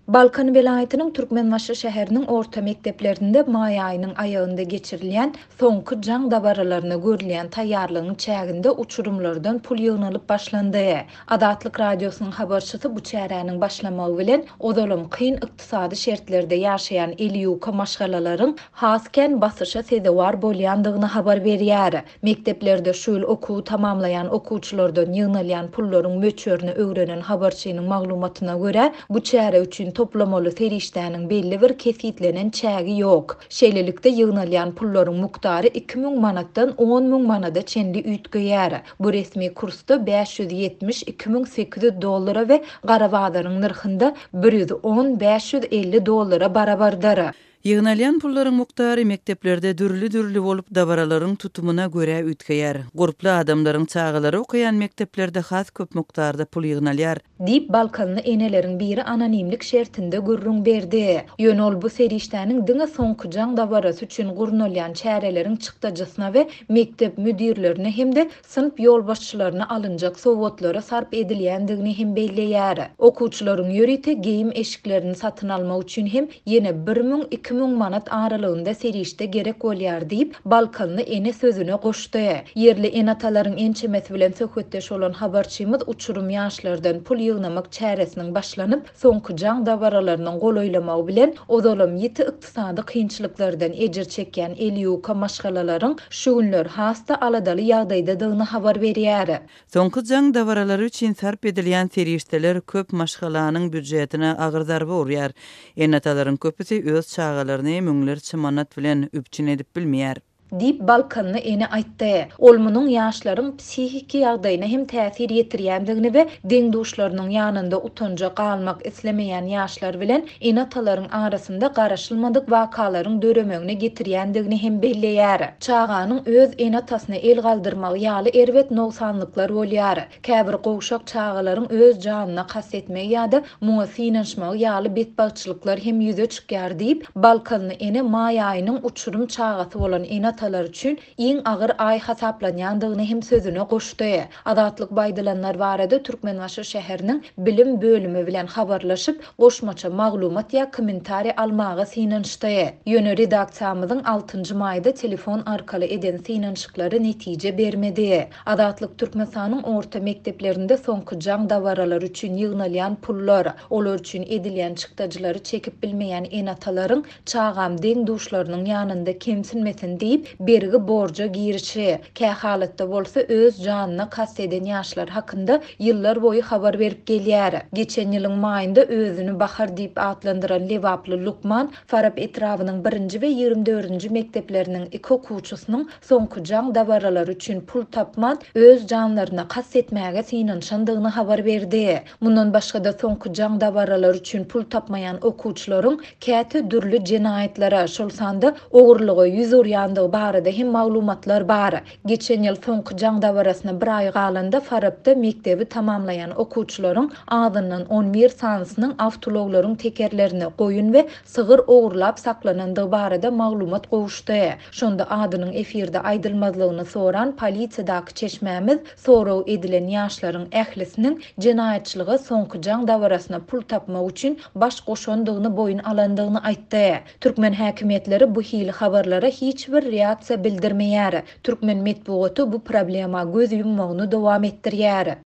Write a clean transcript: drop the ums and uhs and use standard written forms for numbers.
Balkan welaýatynyň Türkmenbaşy şäheriniň orta mekdeplerinde maý aýynyň aýagynda geçirilýän Soňky jaň dabaralaryna görülýän taýýarlygyň çäginde uçurymlardan pul ýygnalyp başlandy. Azatlyk Radiosynyň habarçysy bu çäräniň başlamagy bilen, ozalam kyn ykdysady şertlerde ýaşaýan eli ýuka maşgalalaryň has kän basyşa sezewar bolýandygyny habar berýär. Mekdeplerde şu ýyl okuwy tamamlaýan okuwçylardan ýygnalýan pullaryň möçberini öwrenen habarçynyň maglumatyna görä, bu çäre üçin toplamaly serişdäniň belli bir kesgitlenen çägi ýok. Şeýlelikde, ýygnalýan pullaryň mukdary 2000 manatdan 10 000 manada çenli üýtgeýär. Bu resmi kursda 572 800 dollara we gara bazaryň nyrhynda 110 550 dollara barabardyr. Ýygnalýan pullaryň mukdary mekdeplerde dürli-dürli bolup, dabaralaryň tutumyna görä üýtgeýär. Gurply adamlaryň çagalary okaýan mekdeplerde has köp mukdarda pul ýygnalýar. Diýip, balkanly eneleriň biri anonimlik şertinde gürrüň berdi. Ýöne ol bu serişdäniň diňe soňky jaň dabarasy üçin gurnalýan çäreleriň çykdajysyna we mekdep müdirlerine hem-de synp ýolbaşçylaryna alynjak sowgatlara sarp edilýändigini hem belleýär. Okuwçylaryň ýörite geýim-eşiklerini satyn almak üçin hem ýene bir müň, 2000 manat aralygynda serişde gerek bolýar diýip, balkanly ene sözüne goşdy. Ýerli ene-atalaryň ençemesi bilen söhbetdeş bolan habarçymyz uçurym ýaşlardan pul ýygnamak çäresiniň başlanyp, soňky jaň dabaralarynyň golaýlamagy bilen, ozalam ýiti ykdysady kynçylyklardan ejir çekýän eli ýuka maşgalalaryň şu günler has-da aladaly ýagdaýdadygyny habar berýär. Soňky jaň dabaralary üçin sarp edilýän serişdeler köp maşgalanyň býujetine agyr zarba urýar. Ene-atalaryň köpüsi öz çagalaryny müňlerçe manat bilen üpjün edip bilmeýär. Diýip, balkanly ene aýtdy. Ol munuň ýaşlaryň psihiki ýagdaýyna hem täsir ýetirýändigini we deň-duşlarynyň ýanynda utanja galmak islemeýän ýaşlar bilen ene-atalaryň arasynda garaşylmadyk wakalaryň döremegine getirýändigini hem belleýär. Çaganyň öz ene-atasyna el galdyrmagy ýaly erbet nogsanlyklar bolýar. Käbir gowşak çagalaryň öz janyna kast etmegi ýa-da muňa synanyşmagy ýaly betbagtçylyklar hem ýüze çykýar diýip, balkanly ene maý aýynyň uçurym çagasy bolan ene-atalar üçin iň agyr aý hasaplanýandygyny hem sözüne goşdy. Azatlyk bu aýdylanlar barada Türkmenbaşy şäheriniň bilim bölümi bilen habarlaşyp, goşmaça maglumat ýa kommentariý almaga synanyşdy. Ýöne redaksiýamyzyň altynjy maýda telefon arkaly eden synanyşyklary netije bermedi. Azatlyk Türkmenistanyň orta mekdeplerinde soňky jaň dabaralary üçin ýygnalýan pullar, olar üçin edilýän çykdajylary çekip bilmeýän ene-atalaryň çagam deň-duşlarynyň ýanynda kemsinmesin diýip, bergi-borja girişi, kähalatda bolsa öz janyna kast eden ýaşlar hakynda ýyllar boýy habar berip gelýär. Geçen ýylyň maýynda özüni Bahar diýip atlandyran lebaply lukman Farap etrabynyň birinji we 24-nji mekdepleriniň iki okuwçysynyň soňky jaň dabaralary üçin pul tapman, öz janlaryna kast etmäge synanyşandygyny habar berdi. Mundan başga-da, soňky jaň dabaralary üçin pul tapmaýan okuwçylaryň käte dürli jenaýatlara, şol sanda ogurlyga ýüz urýandygy barada hem maglumatlar bar. Geçen ýyl soňky jaň dabarasyna bir aý galanda Farapda mekdebi tamamlaýan okuwçylaryň azyndan 11 sanysynyň awtoulaglaryň tekerlerini, goýun we sygyr ogurlap saklanandygy barada maglumat gowuşdy. Şonda adynyň efirde aýdylmazlygyny soran polisiýadaky çeşmämiz sorag edilen ýaşlaryň ählisiniň jenaýatçylyga soňky jaň dabarasyna pul tapmak üçin baş goşandygyny boýun alandygyny aýtdy. Türkmen häkimiýetleri bu hili habarlara hiç bir reaksiýa bildirmeýär. Türkmen metbugaty bu problema göz ýummagyny dowam etdirýär.